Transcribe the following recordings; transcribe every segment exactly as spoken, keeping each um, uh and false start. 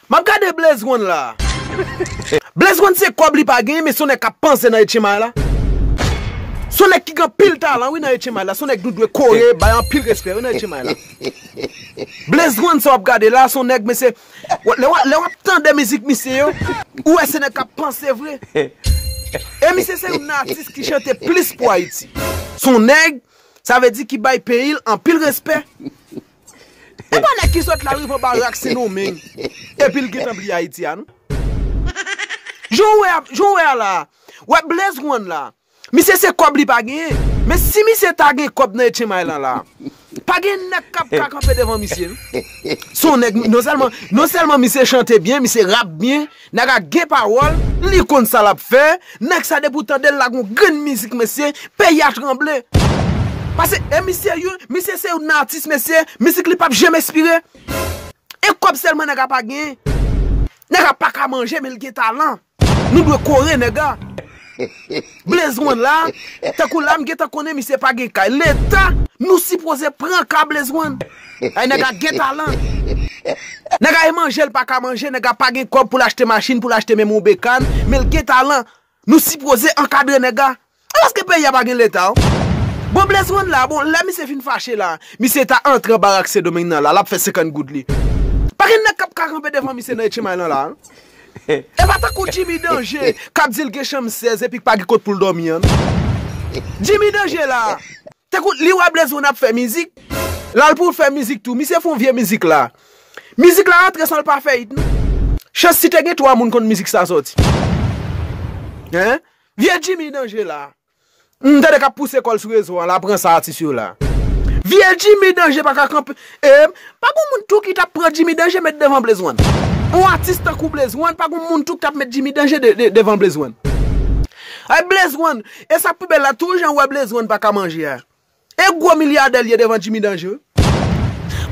M ap gade Blaze One la. Blaze One se kòb li pa genyen, men se yon nèg k ap panse nan Etchenmay la. Se yon nèg ki gen anpil talan, wi, nan Etchenmay la. Se yon nèg nou dwe kore, bay anpil respè, wi, nan Etchenmay la. Blaze One, sa w ap gade la, se yon nèg, mesye, lè w, lè w ap tande mizik misye yo, ou wè se nèg k ap panse vre. E misye se youn nan atis ki chante plis pou Ayiti. Se yon nèg, sa vle di ki bay peyi l anpil respè. E pa nèg ki sot la rive anba rak Sendomeng, epi l gentan bliye Ayiti a, non? Jan w wè a, jan w wè a la, wè Blaze One la, misye se kòb li pa genyen. Men si misye ta gen kòb nan Etchenmay lan la, pa gen nèg k ap ka kanpe devan misye, non. Se yon nèg, non sèlman, non sèlman misye chante byen, misye rap byen, nèg la gen pawòl, li konn sa l ap fè, nèg sa depi w tande l la gon grenn mizik, mesye, peyi a tranble. Pase, e misye youn, misye se youn nan atis, mesye, mizik li p ap janm espire. E kòb sèlman nèg la pa genyen. Nèg la pa ka manje, men l gen talan. Nou dwe kore nèg la. Blaze One la, tankou la, m gentan konnen misye pa gen kay. Leta, nou sipoze pran ka Blaze One. Ay, nèg la gen talan. Nèg la e manje, l pa ka manje, nèg la pa gen kòb pou l achte machin, pou l achte menm yon bekàn, men l gen talan. Nou sipoze ankadre nèg la. Alòske peyi a pa gen leta, wi. Bon, Blaze One la, bon, lè misye fin fache la, misye ta antre anba rak Sendomeng nan la, l ap fè senkant goud li. Pa gen nèg k ap ka kanpe devan misye nan Etchenmay lan la, non. E pa tankou Jimmy Danger k ap di l gen chanm sèz epi k pa gen kot pou l dòmi an, non. Jimmy Danger la, tankou li wè Blaze One ap fè mizik, l al pou l fè mizik tou. Misye fè yon vye mizik la. Mizik la rantre san l pa fè it, non. Chans si te gen twa moun konn mizik sa sòti. Hein? Vye Jimmy Danger la. M tande k ap pouse kò l sou rezo an la, pran sa atis yo la. Vye Jimmy Danger pa ka kanpe. E, pa gon moun tou ki t ap pran Jimmy Danger met devan Blaze One. Yon atis tankou Blaze One, pa gon moun tou ki t ap met Jimmy Danger de, de, devan Blaze One. Ay, Blaze One, e sa k pi bèl la, tou jan w wè Blaze One pa ka manje a. E gwo milyadè l ye devan Jimmy Danger, wi.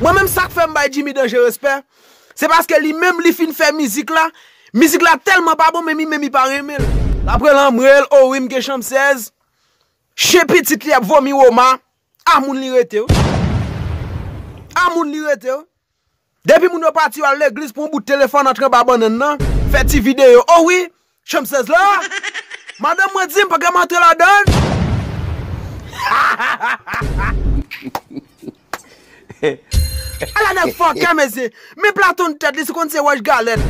Mwen menm, sa k fè m bay Jimmy Danger respè, se paske li menm li fin fè mizik la. Mizik la tèlman pa bon, menm li menm li pa renmen l. L ap rele anmwe l, o wi, m gen chanm sèz. Chen pitit li ap vomi woma. A moun li rete, wi. A moun li rete, wi. Depi moun yo pati, yo al legliz, pran bout telefòn, antre anba bannann nan, fè ti videyo. O wi, chanm sèz la. Madanm mwen di m pa ka m antre ladan l. Ala nèg fòkè, mesye. Men Platon tèt li, se konn se wòch galèt.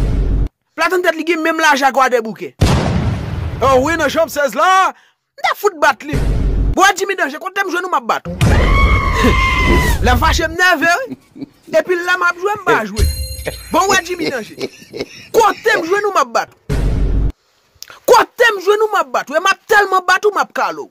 Platon tèt li gen menm lajan ak Wadèboukè. O wi, nan chanm sèz la. M ta fout bat li. Bon, wè Jimmy Danger, kote m jwenn ou m ap bat ou. Lè m fache m nève, wi. Epi lè m ap jwe, m pa jwe. Bon, wè Jimmy Danger. Kote m jwenn ou m ap bat ou. Kote m jwenn ou m ap bat ou. E m ap tèlman bat ou, m ap kale w.